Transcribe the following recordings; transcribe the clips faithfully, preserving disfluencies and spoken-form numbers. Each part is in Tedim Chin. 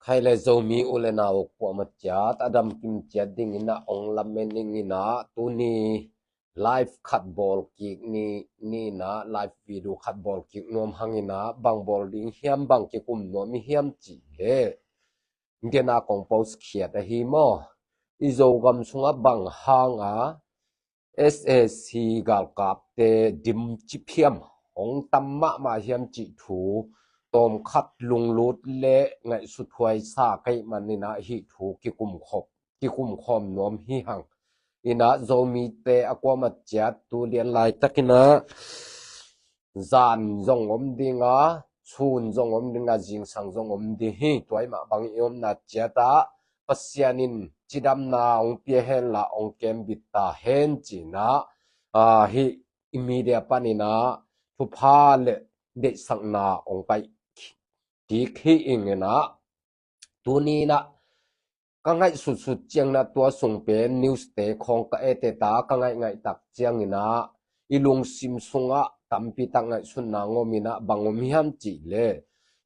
Khai le Zomi u le nau kuamah ciat a damkim ciat dingin ah ong lamen ning in ah tuni live khat bawl kik ni, ni in ah live video khat bawl kik nuam hang in ah bang bawl ding hiam, bang kikum nuam i hiam cih le. Ngen a kong post khiat ahi maw? I Zogam sungah bang hang a S A C galkapte dim cip hiam, hong tam mahmah hiam cih thu tawmkhat lunglut le ngaihsut huai sa kei man in ah hih thu kikum khop, kikum khawm nuam hi hang. In ah Zomite a kuamah ciat tu lian laitak in ah zan zong om ding a, sun zong om ding a, zingsang zong om ding hi. Tua ahih mah bang i omna ciat ah Pasian in cidamna hong pia hen la, hong kembit ta hen ci in ah, ah, hih i media pan in ah thupha le deihsakna hong pai kik hi ing in ah. Tuni in ah ka ngaihsutsut ciangin ah tua sung pen news te khawng ka et et a, ka ngaihngaih tak ciangin ah i lungsim sungah tampi tak ngaihsutna ngawm in ah bang om hiam cih le,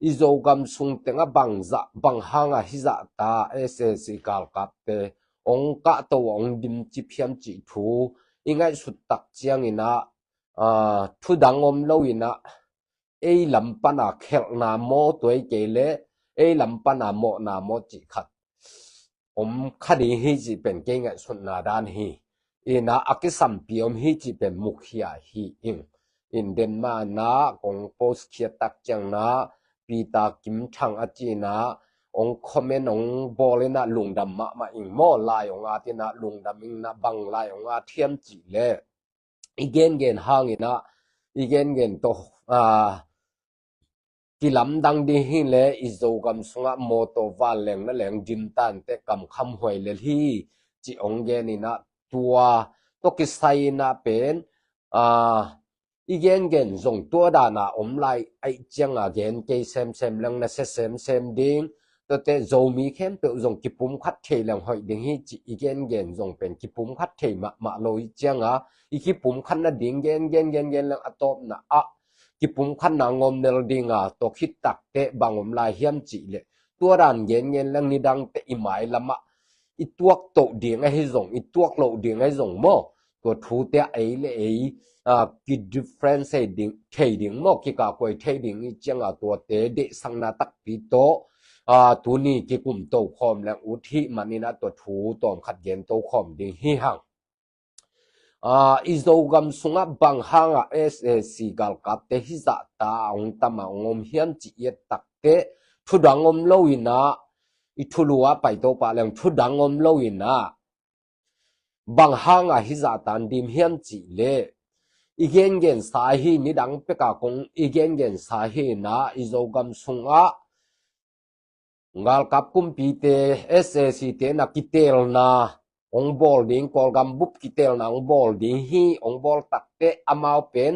i Zogam sung tengah bang zah, bang hang a hizah ta S A C galkapte hong kahto, hong dim cip hiam cih thu i ngaihsut tak ciangin ah, ah, thu dang om lo in ah ei lam pan a khelhna maw, tua hi kei le ei lam pan a mawhna maw cih khat om kha ding hi cih pen kei ngaihsutna dan hi. In ah a kisampi om hi cih pen mukhia hi ing. In den mah in ah kong post khiat tak ciangin ah Peter Kim Thang a ci in ah hong comment hong bawl in ah lungdam mahmah ing maw, lai hong at in ah lungdam ing in ah bang lai hong at hiam cih le, i gengen hang in ah, i gengen tawh, ah, kilamdang ding hi le, i Zogam sungah mawtaw vanleng na leng dim tante kam kham huai lel hi cih hong gen in ah tua tawh kisai in ah pen, ah, i gengen zong tua dan a om lai ahih ciang a gen kei semsem leng na sia semsem ding. Tuate Zomi khempeuh zong kipumkhat thei leng hoih ding hi cih i gengen zong pen kipumkhat thei mahmah lo hi ciang a, i kipumkhat nading gen gen gen gen leng a tawpna ah kipumkhatna ngawm nel ding a, tua khit takteh bang om lai hiam cih leh tua dan gen gen leng nidangte i mailam ah i tuak toh ding ahi zong, i tuak loh ding ahi zong maw, tua thute ah ei le ei, ah, ki difference thei ding, thei ding maw, kikahkuai thei ding i ciang a, tuate deihsakna takpi tawh, ah, tuni kikum tokhawm leng ut hi man in ah tua thu tawmkhat gen tokhawm ding hi hang. Ah, i Zogam sungah bang hang a S A C galkapte hizah ta a hong tam a hong om hiam cih i et takteh, thudang om lo in ah, i thulu ah paito pah leng thudang om lo in ah, bang hang a hizah ta a dim hiam cih leh, i gengen sa hi, nidang pek a kong i gengen sa hi in ah, i Zogam sungah galkap kumpite, S A C te na kitelna hong bawl ding, Kawlgam bup kitelna hong bawl ding hi, hong bawl takteh amau pen,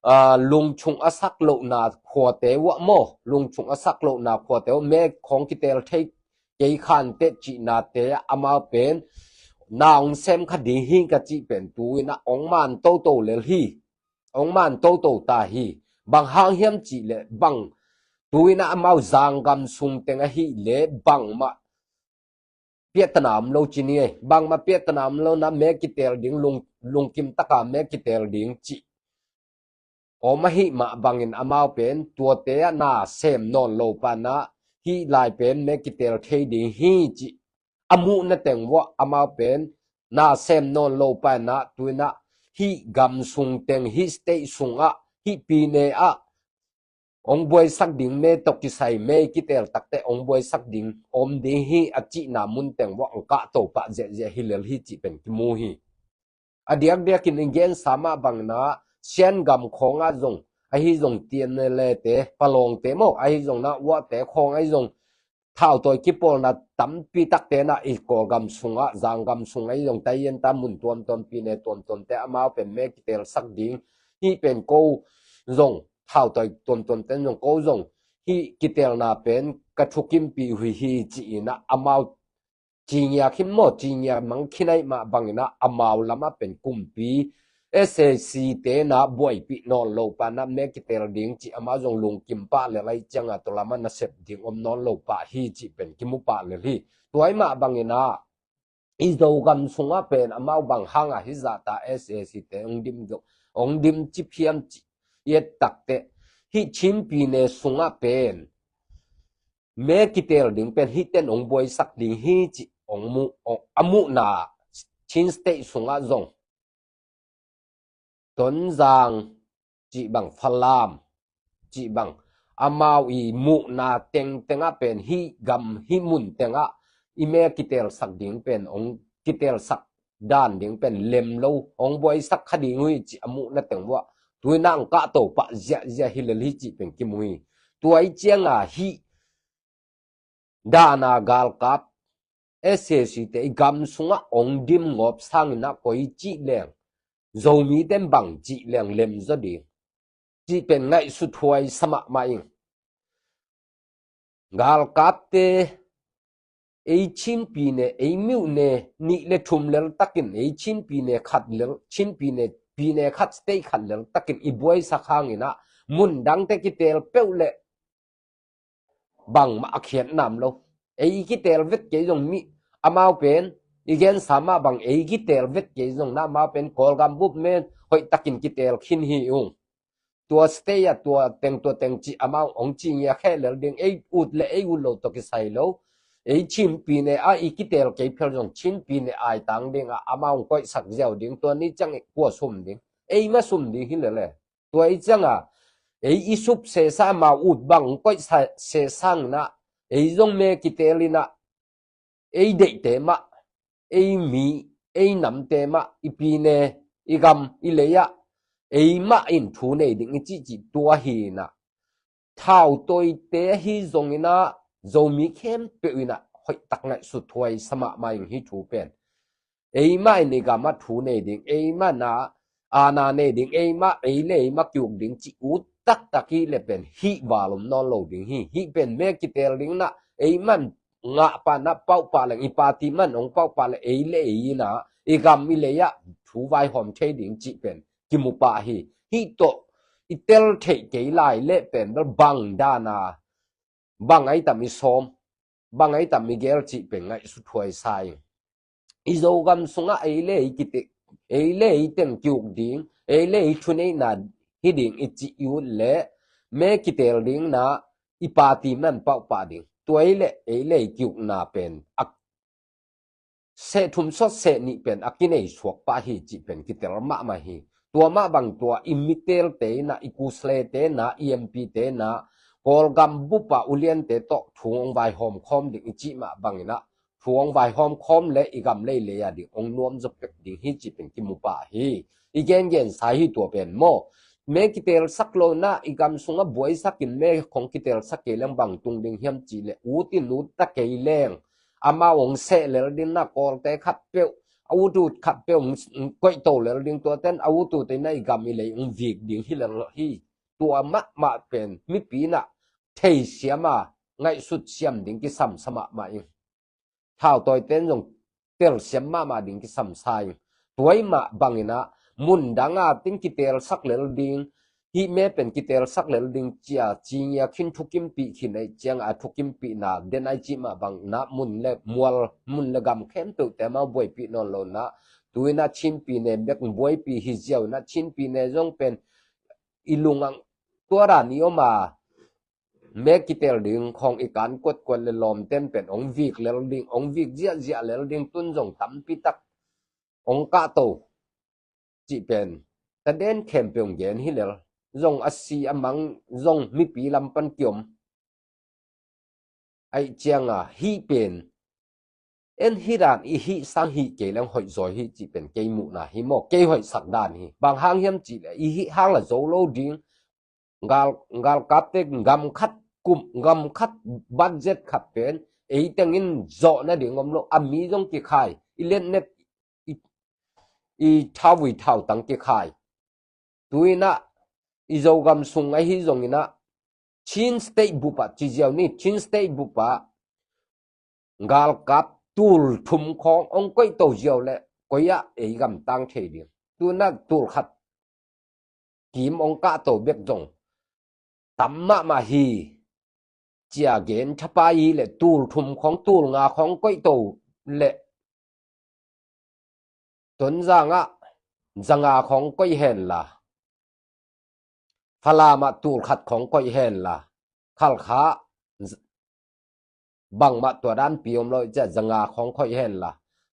ah, lungchung a sak lohna khuate uh ah maw, lungchung a sak lohna khuate uh, mek khawng kitel thei kei khanteh cihnate ah amau pen na hong sem kha ding hi ka cih pen tu in ah hong man toto lel hi. Hong man toto ta hi. Bang hang hiam cih leh bang tu in ah amau zanggam sung teng ahih leh bangmah piahtana om lo ci ni ei. Bangmah piahtana om lo in ah mek kitel ding, lung, lungkim tak a mek kitel ding cih om ahih mah bangin amau pen tuate ah na sem nawn lo pah in ah hih lai pen mek kitel thei ding hi cih a muhna teng uh ah amau pen na sem nawn lo pah in ah tu in ah hih gam sung teng, hih state sungah, hih pine ah hong buaisak ding, me tawh kisai me kitel takteh hong buaisak ding om ding hi a cihna mun teng uh ah hong kahto pah ziahziah hi lel hi cih pen kimu hi. A diakdiakin i gensa mah bang in ah Shan gam khawng ah zong, ahi zong T N L A te, Palawngte maw, ahi zong na Uate khawng ahi zong thautawi kipawlna tampi takte in ah i Kawlgam sungah, zanggam sungah ahi zong, Taienta mun tuamtuam, pine tuamtuamte amau pen mek kitelsak ding, hih pen ko zong, thautawi tuamtuamte zong ko zong hih kitelna pen ka thukimpih uh hi ci in ah amau cingia khin maw, cingia mang khin ahih mah bang in ah amau lamah pen kumpi S A C te na buaipih nawn lo pah na me kitel ding cih amau zong lungkim pah lel ahih cianga tua lamah nasep ding om nawn lo pah hi cih pen kimu pah lel hi. Tua ahih mah bangin ah i Zogam sungah pen amau bang hangah hih zahta S A C te hong dim zo, hong dim cip hiam cih i et takteh hih Chin pyine sungah pen me kitel ding pen hihten hong buaisak ding hi cih hong muh, hong, a muhna Chin State sungah zong Tonzang cih bang, Falam cih bang, amau i muhna tengtengah pen hih gam hih mun tengah i me kitelsak ding pen hong kitelsak dan ding pen lem lo, hong buaisak kha ding uh hi cih a muhna teng uah tuinah hong kahto pah ziahziah hi lel hi cih pen kimu hi. Tua ahih cianga hih dana galkap S A C te i gam sungah hong dim ngawp sangin ah koi cih leng Zomite in bang cih leng lemzaw ding cih pen ngaihsut huai sa mahmah ing. Galkapte ei Chin pyine ei myone nih le thum lel takin ei Chin pyine khat lel, Chin pyine, pyine khat state khat lel takin i buaisak hangin ah mun dangte kitel peuh le bangmah a khiat nam lo. Ei kitel vet kei zong mi amau pen i gensa mah bang ei kitel vet kei zong na amau pen Kawlgam bup men hoih takin kitel khin hi ung. Tua state ah tua teng tua teng cih amau hong ci ngiak khe lel ding, ei ut le ei ut lo tawh kisai lo. Ei Chin pyine ah i kitel kei phel zong Chin pyine aitang dingah amau hong koihsak ziau ding, tua ni ciang kua sum ding, ei mah sum ding hi lele. Tua i cianga ei i sup sesa amau ut bang hong koih sesang na ei zong me kitel inah ei deihte mah, ei mi, ei namte mah, i pyine, i gam, i lei ah ei mah in thu nei ding i cihcih tua hi inah thautawite ahi zongin ah Zomi khempeuh inah hoihtak ngaihsut huai sa mahmah ing hih thu pen. Ei mah in i gamah thu nei ding, ei mah na aana nei ding, ei mah ei le ei mah kiuk ding cih ut taktak hi le pen hih val om nawn lo ding hi. Hih pen me kitel ding na ei man ngah pah na pauh pah leng i party man hong pauh pah le ei le ei inah i gam i lei ah thu vaihawm thei ding cih pen kimu pah hi. Hih tawh i tel theih kei lai le pen bel bang dana bang ai tam i sawm, bang ai tam i gel cih pen ngaihsut huai sa ing. I Zogam sungah ei le ei kitek, ei le ei teng kiuk ding, ei le ei thuneihna hi ding i cih i ut le me kitel ding na i party man pauh pah ding. Tua ei le ei le ei kiukna pen a seh thum sawt seh nih pen a kinei suak pah hi cih pen kitel mahmah hi. Tua mah bang tua i mitelte inah, i kuslete inah, i M P te inah, Kawlgam bupa uliante tawh thu hong vaihawm khawm ding i cih mah bang inah thu hong vaihawm khawm le i gam leilei a ding hong nuam zaw pek ding hi cih pen kimu pah hi. I gengensa hi tua pen maw. Me kitelsak lo inah i gam sungah buaisakin me khong kitelsak kei leng bang tung ding hiam cih le ut in ut ta kei leng amau hong seh lel ding na Kawlte khatpeuh, a ut ut khatpeuh hong koihto lel ding, tuaten a ut ut inah i gam i lei hong vik ding hi lel hi. Tua mahmah pen mipi inah theisiam a ngaihsut siam ding kisam sa mahmah ing. Thautawite in zong telsiam mahmah ding kisam sa ing. Tua ahih mah bang inah mun danga tin kitelsak lel ding, hih me pen kitelsak lel ding cia ci ngiak khin thukimpih khin ahih cianga a thukimpihna den ai cih mah bang inah mun le mual, mun le gam khempeuhte amau buaipih nawn lo inah tu inah Chin pyine bek buaipih hi ziau inah Chin pyine zong pen i lungah tua dan i om a me kitel ding khong i kan kuatkuat le lawmten pen hong vik lel ding, hong vik ziahziah lel ding, tun zong tampi tak hong kahto cih pen taden khempeuh hong gen hi lel. Zong a si a mang zong mipi lam pan kiom. Ahih cianga hih pen en hih dan i hih sang hih kei leng hoih zaw hi cih pen kei muhna hi maw, kei hoihsak dan hi. Bang hang hiam cih le i hih hang la zo lo ding. Gal, galkapte gam khat kum, gam khat budget khat pen ei tengin zawh nading om lo, a mi zong kikhai, i letnet i, i thauvui thautang kikhai. Tu inah i Zogam sung ahi zong inah Chin State bup ah ci ziau ni, Chin State bup ah galkap tul thum khawng hong koihto ziau le koi ah ei gam tang thei ding. tu-in ah tul khat kim ong kahto bek zong tam mahmah hi, ci-a gen thapai hi leh tul thum khawng tul nga khawng koihto leh Tonzang ah za nga khawng koih hen la, Falam ah tul khat khawng koih hen la, Khalkha bangmah tua danpi om lo i ci-a za nga khawng koih hen la,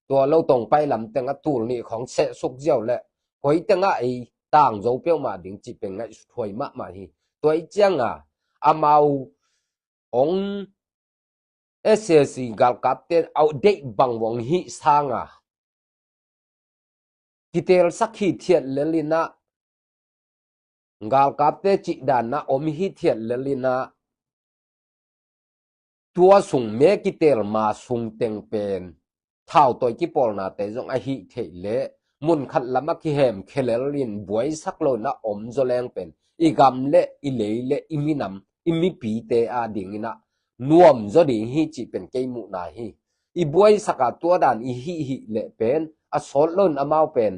tua lo tong pai lam teng ah tul nih khawng sehsuk ziau leh koi teng ah ei tang zo peuhmah ding cih pen ngaihsut huai mahmah hi. Tua i ciang a amau ong S A C galkapte a deih bang ong hih sang a kitelsak hithiat lel in ah, galkapte cih dan ah om hithiat lel in ah, tua sung me kitel ma sung teng pen thautawi kipawlnate zong a hih theih leh mun khat lam ah kihem khelel in buaisak lo in ah om zaw leng pen i gam leh i lei leh i minam, i mipite a ding in ah nuam zaw ding hi cih pen kei muhna hi. I buaisak a tua dan i hih hih leh pen a sawt lo in amau pen,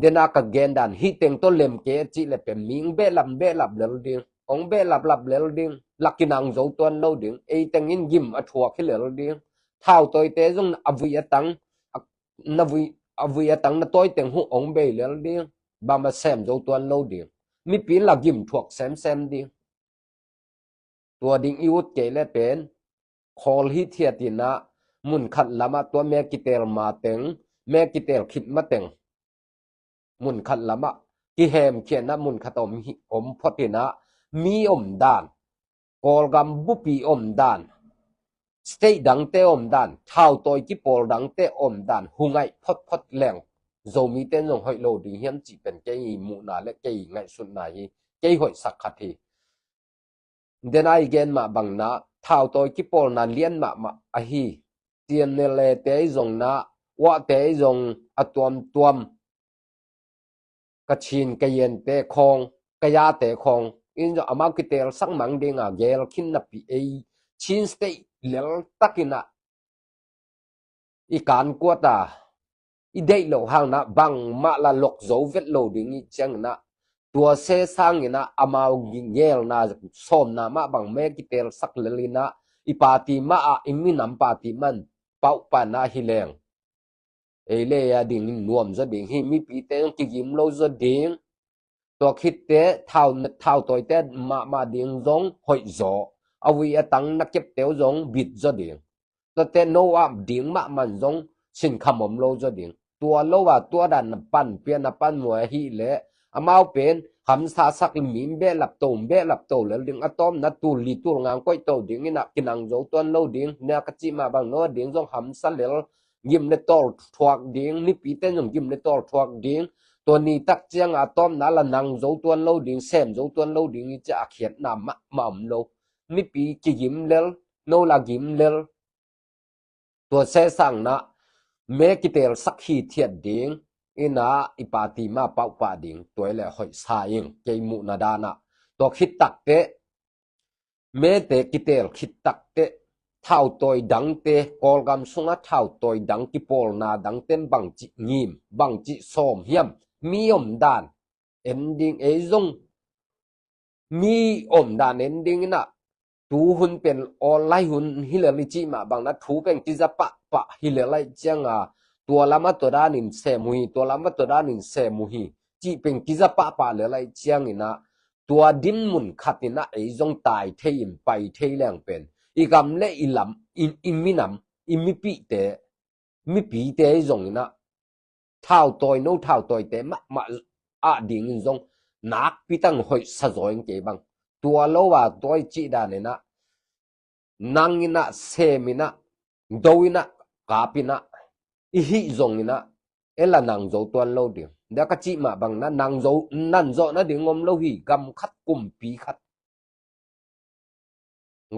den a ka gen dan hih teng tawh lem kei a cih leh pen mi ong behlap behlap lel ding, ong behlap lap lel ding, la kinang zo tuan lo ding, ei teng in gim a thuak hi lel ding. Thautawite zong a vui a tang, a, na vui, a vui a tang na tawi teng huh ong bei lel ding, bang mah sem zo tuan lo ding. Mipi in la gim thuak semsem ding. Tua ding i ut kei leh pen khawl hithiat in ah, mun khat lam ah tua me kitel ma teng, me kitel khit ma teng, mun khat lam ah kihemkhia in ah, mun khat om hi, om phot in ah, mi om dan, Kawlgam bupi om dan, state dangte om dan, thautawi kipawl dangte om dan hu ngaih photphot leng Zomite in zong hoih lo ding hiam cih pen kei muhna leh kei ngaihsutna hi. Kei hoihsak khat hi. Den a i gen mah bang in ah thautawi kipawlna lian mahmah ahi. T N L A te i zong in ah, uah te i zong a tuamtuam, Kachin, Kayin te khawng, Kaya te khawng in zong amau kitelsak mang ding a gel khin napi ei Chin State lel tak in ah i kan kuat a, i deih loh hang in ah bangmah la lok zo vet lo ding i ciang in ah, tua se sang in ah amau gelna sawmna mah bang me kitelsak lel in ah, i party mah ah, i minam party mah in pauh pan ah hi leng, ei leh ei a ding in nuam zaw ding hi. Mipite zong kigim lo zaw ding. Tua khit teh thau, thautawite mahmah ding zong hoih zaw. A vui a tang na kepte uh zong bit zaw ding. Tua teh no a ding mahmah in zong sinkham om lo zaw ding. Tua lo a tua dan na panpih a na panmuh ahih leh amau pen hamsa sak leh mi ong behlap to, ong behlap to lel ding. A tawpna tul li tul nga ong koihto ding in ah kinang zo tuan lo ding. Nia ka cih mah bang no a ding zong hamsa lel, gim leh tawl thuak ding, mipite in zong gim leh tawl thuak ding. Tua ni tak ciang a tawpna la nang zo tuan lo ding, sem zo tuan lo ding i ci a khiatna mahmah om lo. Mipi kigim lel, no la gim lel. Tua se sang in ah me kitelsak hithiat ding in ah i party mah pauh pah ding, tua i leh hoih sa ing kei muhna dan ah. Tua khit tak teh mete kitel khit tak teh thautawi dangte, Kawlgam sung a thautawi dang kipawlna dangte in bangci ngim, bangci sawm hiam, mi om dan en ding, ei zong mi om dan en ding in ah, tu hun pen online hun hi lel i cih mah bang in ah thu pen kiza pahpah hi lel ahih ciang a, tua lam ah tua dan in sem uh hi, tua lam ah tua dan in sem uh hi cih pen kiza pahpah lel ahih ciang in ah, tua dinmun khat in ah ei zong tai thei in pai thei leng pen i gam leh i lam, i, i minam, i mipite, mipite i zong in ah thautawi, no thautawite mahmah a ding in zong nakpi tak in hoih sa zaw ing kei bang. Tua lo a tua i cih dan in ah nang in ah, sem in ah, do in ah, kap in ah i hih zong in ah, ei la nang zo tuan lo ding. Nia ka cih mah bang in ah nang zo, nang zo nading om lo hi. Gam khat, kumpi khat,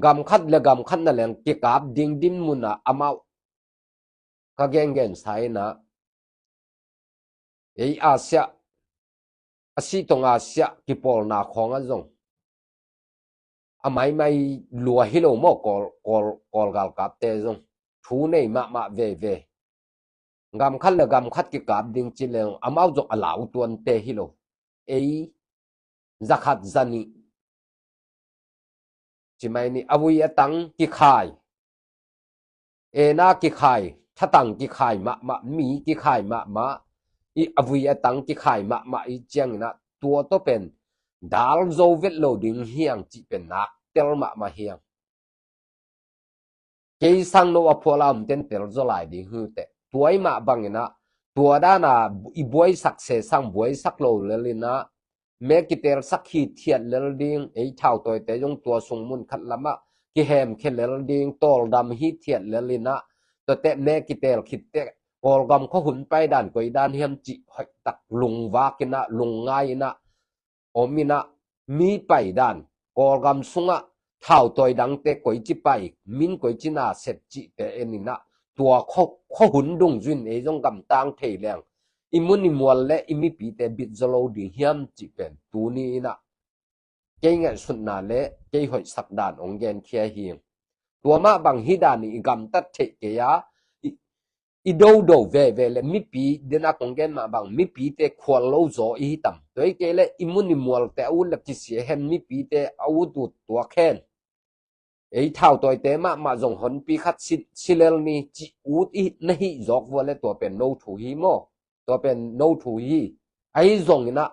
gam khat leh gam khat na leng kikap ding dinmun ah amau, ka gengen sa in ah, ei Asia, a sih tong Asia kipawlna khawng ah zong a maimai lua hi lo maw, Kawl, Kawl, Kawl galkapte zong thu nei mahmah veve. Gam khat le gam khat kikap ding ci leng amau zong a lau tuante hi lo. Ei zakhat zanih ci mai ni, a vui a tang kikhai, ena kikhai, thatang kikhai mahmah, mi kikhai mahmah, i a vui a tang kikhai mahmah i ciangin ah tua tawh pen dal zo vet lo ding hiang cih pen nak tel mahmah hiang. Kei sang no a phual a om ten tel zaw lai ding hi uh teh. Tua i mah bangin ah, tua dan a i buaisak se sang buaisak lo lel in ah, me kitelsak hithiat lel ding, ei thautawite zong tua sung mun khat lamah kihemkhia lel ding, tawldam hithiat lel in ah, tuate me kitel khit teh Kawlgam khua hun pai dan koi dan hiam cih hoih tak lungvak in ah, lungngai in ah, om in ah, mi pai dan, Kawlgam sungah thautawi dangte koici pai, min koici na sep cihte en in ah, tua khua, khua hun dungzui in ei zong gamtang thei leng, i mun i mual le i mipite bit zaw lo ding hiam cih pen tuni in ah kei ngaihsutna le kei hoihsak dan hong genkhia hi. Tua mah bang hi dan i gamtat theih kei a, i, i dodo veve le mipi, den a kong gen mah bang mipite khual lo zaw i hi tam. Tua hi kei le i mun i mualte a ut le kisia hen, mipite a ut ut tuak hen. Ei thautawite mahmah zong honpi khat si, si lel ni cih ut i na hih zawk vua le tua pen no thu hi maw? Tua pen no thu hi. Ahi zongin ah,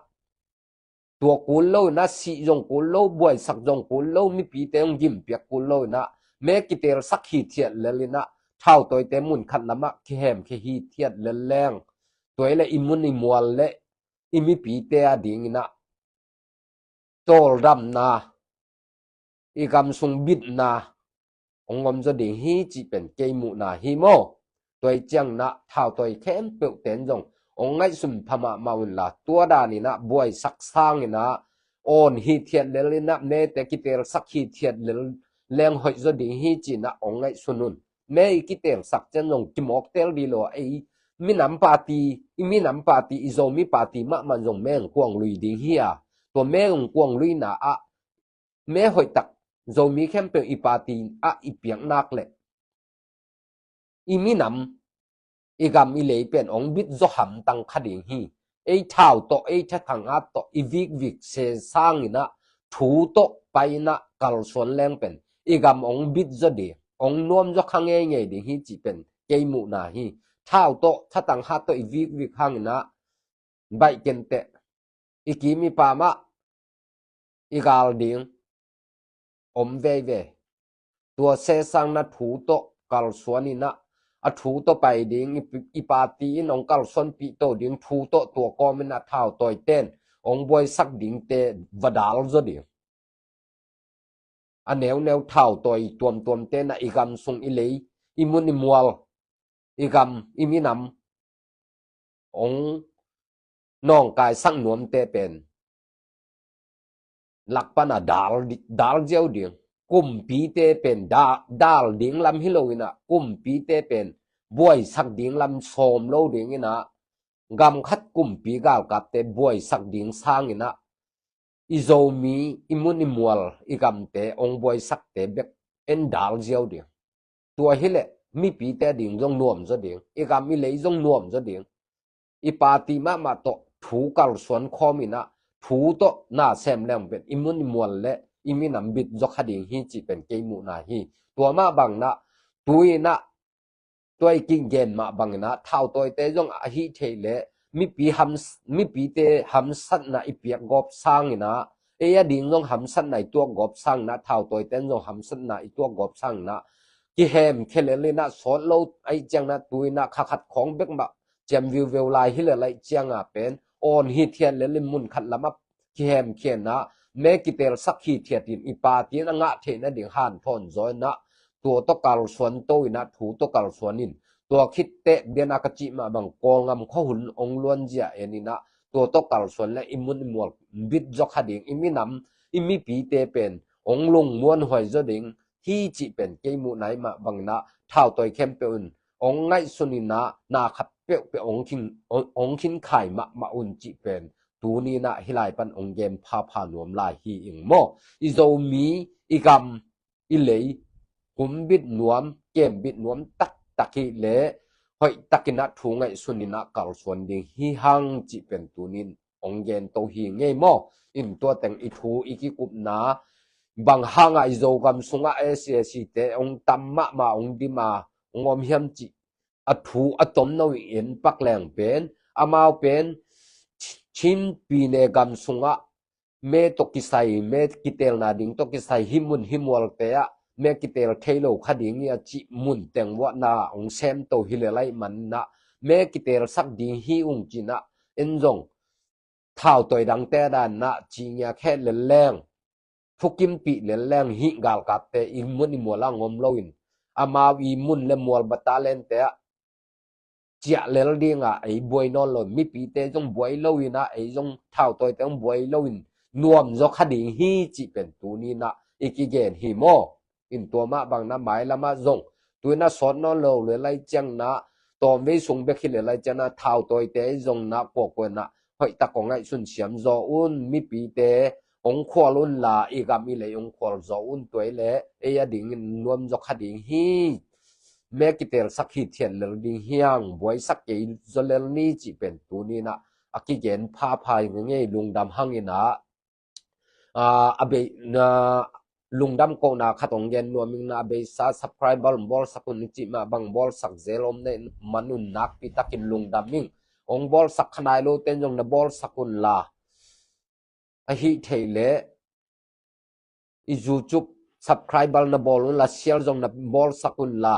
tua kul lo in ah, sih zong kul lo, buaisak zong kul lo, mipite hong gimpiak kul lo in ah, me kitelsak hithiat lel in ah, thautawite mun khat lamah kihemkhia hithiat lel leng, tua hi le i mun i mual le i mipite a ding in ah tawldamna, i gam sung bitna hong om zaw ding hi cih pen kei muhna hi maw? Tua hi ciangin ah thautawi khempeuhte in zong hong ngaihsun pha mahmah un la, tua dan in ah buaisak sang in ah, awn hithiat lel in ah, mete kitelsak hithiat lel leng hoih zaw ding hi ci in ah hong ngaihsun un. Me i kitelsak ciang zong kimawk tel dih lo a, ei minam party, i minam party, i Zomi party mahmah zong meng kuang lui ding hi a, tua meng kuang luina ah me hoih tak Zomi khempeuh i party ah i piak nak leh, i minam, i gam i lei pen hong bit zaw hamtang kha ding hi. Ei thau tawh, ei thatang at tawh i vikvik se sang in ah, thu tawh pai in ah kalsuan leng pen i gam hong bit zaw ding, hong nuam zaw kha ngeingei ding hi cih pen kei muhna hi. Thau tawh, thatang at tawh i vikvik hang in ah, baih ken teh, i kim i pam ah i gal ding om veivei. Tua se sang in ah thu tawh kalsuan in ah, a thu tawh pai ding, i, i party in hong kalsuanpih to ding, thu tawh tua kawm in ah thautawite in hong buaisak dingte va dal zaw ding. A neuneu thautawi tuamtuamte in ah i gam sung i lei, i mun i mual, i gam, i minam hong nawngkaisak nuamte pen lak pan a dal, dal ziau ding. Kumpite pen da, dal ding lam hi lo in ah, kumpite pen buaisak ding lam sawm lo ding in ah, gam khat kumpi galkapte buaisak ding sang in ah, i Zomi, i mun i mual, i gamte hong buaisakte bek en dal ziau ding. Tua hi leh mipite a ding zong nuam zaw ding, i gam i lei zong nuam zaw ding. I party mahmah tawh thu kalsuan khawm in ah, thu tawh na sem leng pen i mun i mual le i minam bit zaw kha ding hi cih pen kei muhna hi. Tua mah bang in ah, tu in ah, tua i kigen mah bang in ah, thautawite zong a hih theih leh mipi ham, mipite hamsatna i piak gawp sang in ah, ei a ding zong hamsatna i tuak gawp sang in ah, thautawite in zong hamsatna i tuak gawp sang in ah, kihemkhia lel in ah, sawt lo ahih ciang in ah, tu in ah kha khat khawng bek mah ciam viuveu lai hi lel ahih ciang a pen, awn hithiat lel in mun khat lamah kihemkhia in ah, me kitelsak hithiat in i party in a ngah theih nading hanthawn zaw in ah, tua tawh kalsuan to in ah, thu tawh kalsuan in. Tua khit teh, den a ka cih mah bang Kawlgam khua hun hong luanzia en in ah, tua tawh kalsuan le i mun i mual bit zaw kha ding, i minam, i mipite pen hong lungmuanhuai zaw ding hi cih pen kei muhna i mah bang in ah, thautawi khempeuh in hong ngaihsun in ah, na khat peuhpeuh hong khin, hong, hong khinkhai mahmah un cih pen tuni in ah hih lai pan hong gen phapha nuam lai hi ing maw? I Zomi, i gam, i lei kumbit nuam, kembit nuam taktak hi leh, hoih takin ah thu ngaihsun in ah kalsuan ding hi hang cih pen tunin hong gen to hi ngei maw. In tua teng i thu i kikupna bang hangah i Zogam sungah S A C te hong tam mahmah hong dim a hong om hiam cih a thu a tomno in pak leng pen amau pen Chin pine gam sungah me tawh kisai, me kitelna ding tawh kisai hi mun hi mualte ah me kitel thei lo kha ding hi a cih mun teng vuahna hong sem to hi le laih manah me kitel sak ding hi ung cinah en zong thau toi dangte danah ci ngiak heh lel leng thukimpih lel leng hih galkapte i mun i mual ah ngom loin amau i mun le mual batalente ah ciah lel dingah ei buai nawn lo, mipite zong buai loinah ei zong thau toite zong buai loin nuam zaw kha ding hi cih pen tuninah i kigen hi maw. In tua mah bangna mailamah zong tuinah sawt nawn lo le lai ciangnah tawmvei sung bek hi le lai cianah thau toite zong nah kuakuanah hoih tak hong ngaihsun siam zaw un, mipite hong khual unla i gam i lei hong khual zaw un, tuai le ei a dingin nuam zaw kha ding hi. Me kitelsak hi thian lel ding hiang, buaisak kei zaw lel ni cih pen tuninah a kigen phapha ngei lungdam hanginah a bei na lungdam kohna khat hong gen nuam ingnah a beisa subscriber bawlsak un i cih mah bang bawlsak zel om nei man un nakpi takin lungdam ing. Hong bawlsak khanai loten zong na bawlsak unla ahi thei le i YouTube subscriber na bawl unla share zong na bawlsak unla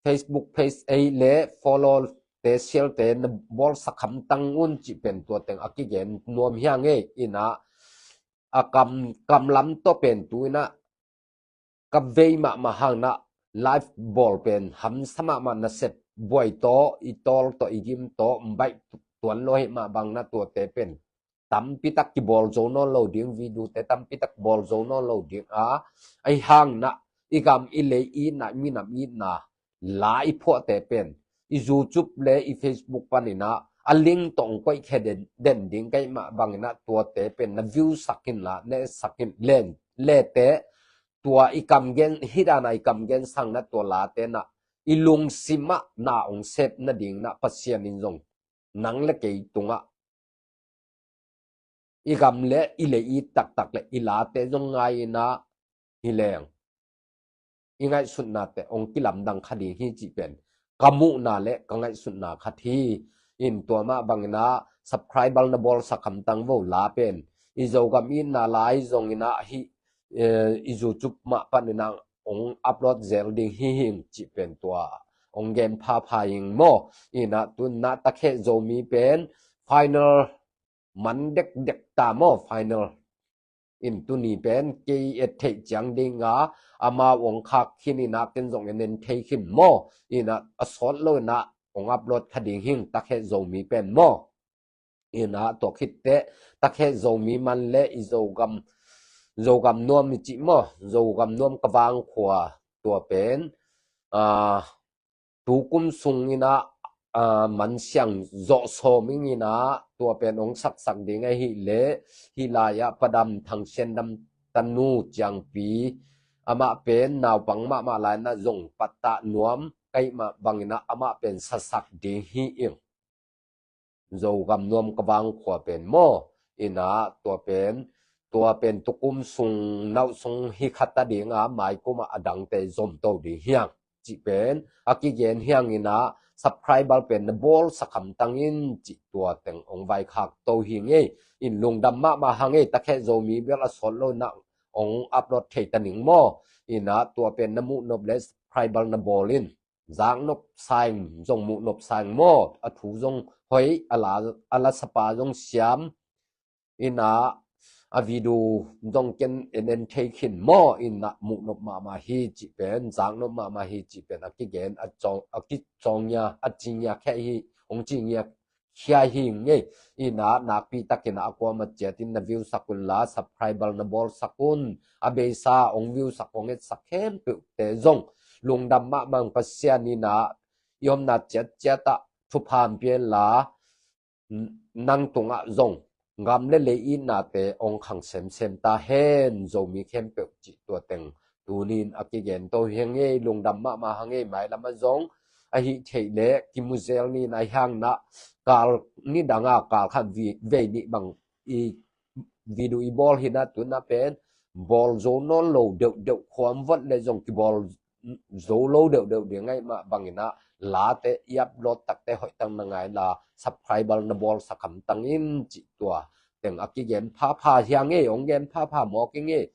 Facebook page ei le follow te share te na bawlsak hamtang un cih pen tua teng a kigen nuam hiang ei. Inah a kam kamlam tawh pen tuinah ka vei mahmah hangnah live bawl pen hamsa mahmah nasep buai tawh i tawl tawh i gim tawh baih tuan lo heh mah bangnah tuate pen tampitak kibawl zo nawn lo ding, video te tampitak bawl zo nawn lo ding a ahi hangnah i gam i lei itna i minam itna la i phuahte pen i YouTube le i Facebook paninah a link tawh hong koihkhia den ding ka hih mah banginah tuate pen na view sak inla na etsak in len lete tua i kamgen hih dana i kamgen sangnah tua late nah i lungsimah na hong sep nadingnah Pasian in zong nang le kei tungah i gam le i lei it taktak le i late zong ngai inah hi leng i ngaihsutnate hong kilamdang kha ding hi cih pen ka muhna le ka ngaihsutna khat hi. In tua mah banginah subscriber na bawlsak hamtang vo la pen i Zogam itna lai zonginah hih i YouTube mah paninah hong upload zel ding hi hing cih pen tua hong gen phapha ing maw. Inah tunah takheh Zomi pen final man dekdek ta maw, final. In tuni pen kei et theih ciang dinga amau hong khak khin inah ken zong en en thei khin maw. Inah a sawt lo inah hong upload kha ding hing takheh Zomi pen maw. Inah tua khitteh takheh Zomi man le i Zogam Zogam nuam i cih maw, Zogam nuam ka vangkhua tua pen tukum sunginah mansiang zawh sawm inginah tua pen hong saksak ding ahi le hih lai-ah Padam Thangsian Dam tanu ciangpi amah pen naupang mahmah lainah zong pattah nuam ka hih mah banginah amah pen sasak ding hi ing. Zogam nuam ka vangkhua pen maw. Inah tua pen tua pen tukum sung nauh sung hi khat a dinga maikumah a dangte zomto ding hiang cih pen a kigen hianginah subscriber pen na bawlsak hamtang in cih tua teng hong vaikhak to hi ngei. In lungdam mahmah hang ei, takheh Zomi bel a sawt lo inah hong upload thei ta ning maw. Inah tua pen na muhnop le subscriber na bawl in zaknop saing zong muhnop saing maw, a thu zong hoih a la sapa zong siam. Inah a video zong ken en en thei khin maw. Inah muhnop mahmah hi cih pen zaknop mahmah hi cih pen a kigen a cawng ngiak a ci ngiak kheh hi, hong ci ngiak khia hi ngei. Inah nakpi takinah a kuamah ciatin na view sak unla subscriber na bawlsak un. A beisa hong view sak hong etsak khempeuhte zong lungdam mahmah ing. Pasian inah i omna ciatciatah thupha hong pia inla nang tungah zong gam le lei itnate hong khang semsem ta hen. Zomi khempeuh cih tua teng tunin a kigen to hi ngei. Lungdam mahmah hang ei. Mailamah zong ahi theih leh kimu zel ni in, ahi hang in ah kal ni dang a kal khat vei nih bang i video i bawl hi in ah, tu in ah pen bawl zo nawn lo deuhdeuh, khuam vot leh zong kibawl zo lo deuhdeuh ding ahih mah bang in ah, late i upload takte hoih tak na ngai in la, subscriber na bawlsak hamtang in cih tua teng a kigen phapha hi hang ei, hong gen phapha mawk ing ei.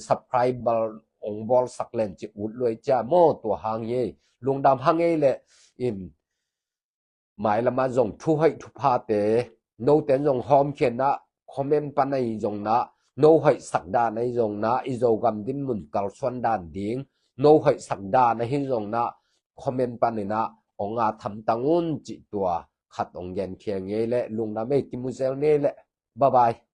Subscriber hong bawlsak len cih ut lua ei cia maw, tua hang hi ei. Lungdam hang ei leh in, mailam ah zong thu hoih thu phate note in zong hawmkhia in ah, comment pan ahi zong in ah, no hoihsak dan ahi zong in ah, i Zogam dinmun kalsuan dan ding no hoihsak dan ahi zong in ah, comment pan in ah hong at hamtang un cih tua khat hong genkhia ing ei leh. Lungdam ei, kimu zel ni leh. Bye bye.